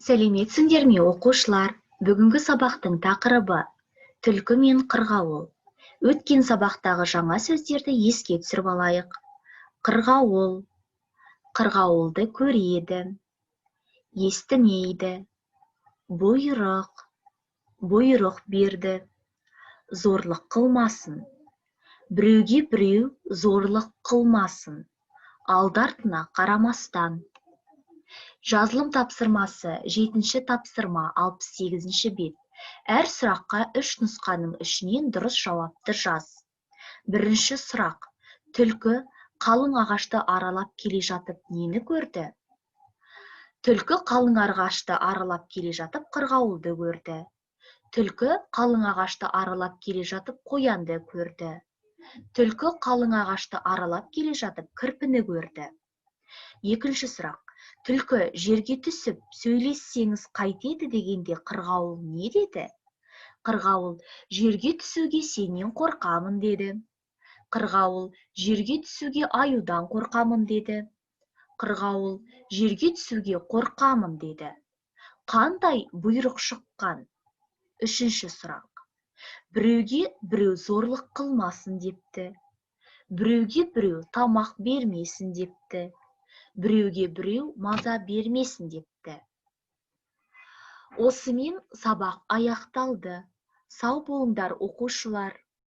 Сәлеметсіңдер ме, оқушылар! Бүгінгі сабақтың тақырыбы: түлкі мен қырғауыл. Өткен сабақтағы жаңа сөздерді еске түсіріп алайық. Қырғауыл, қырғауылды көреді, естімейді, бұйрық, бұйрық берді, зорлық қылмасын, біреуге біреу зорлық қылмасын, алды-артына қарамастан. Жазылым тапсырмасы: жетінші тапсырма, 68-бет. Әр сұраққа үш нұсқаның ішінен дұрыс жауапты жаз. Бірінші сұрақ: түлкі қалың ағашты аралап келе жатып нені көрді? Түлкі қалың ағашты аралап келе жатып қырғауылды көрді. Түлкі қалың ағашты аралап келе жатып қоянды көрді. Түлкі қалың ағашты аралап келе жатып кірпіні көрді. Екінші сұрақ: түлкі жерге түсіп сөйлессеңіз қайтеді дегенде, қырғауыл не деді? Қырғауыл жерге түсуге сенен қорқамын деді. Қырғауыл жерге түсуге аюдан қорқамын деді. Қырғауыл жерге түсуге қорқамын деді. Қандай бұйрық шыққан? Үшінші сұрақ: біреуге біреу зорлық қылмасын депті, біреуге біреу тамақ бермесін депті, біреуге біреу маза бермесін депті. Осымен сабақ аяқталды. Сау болыңдар, оқушылар!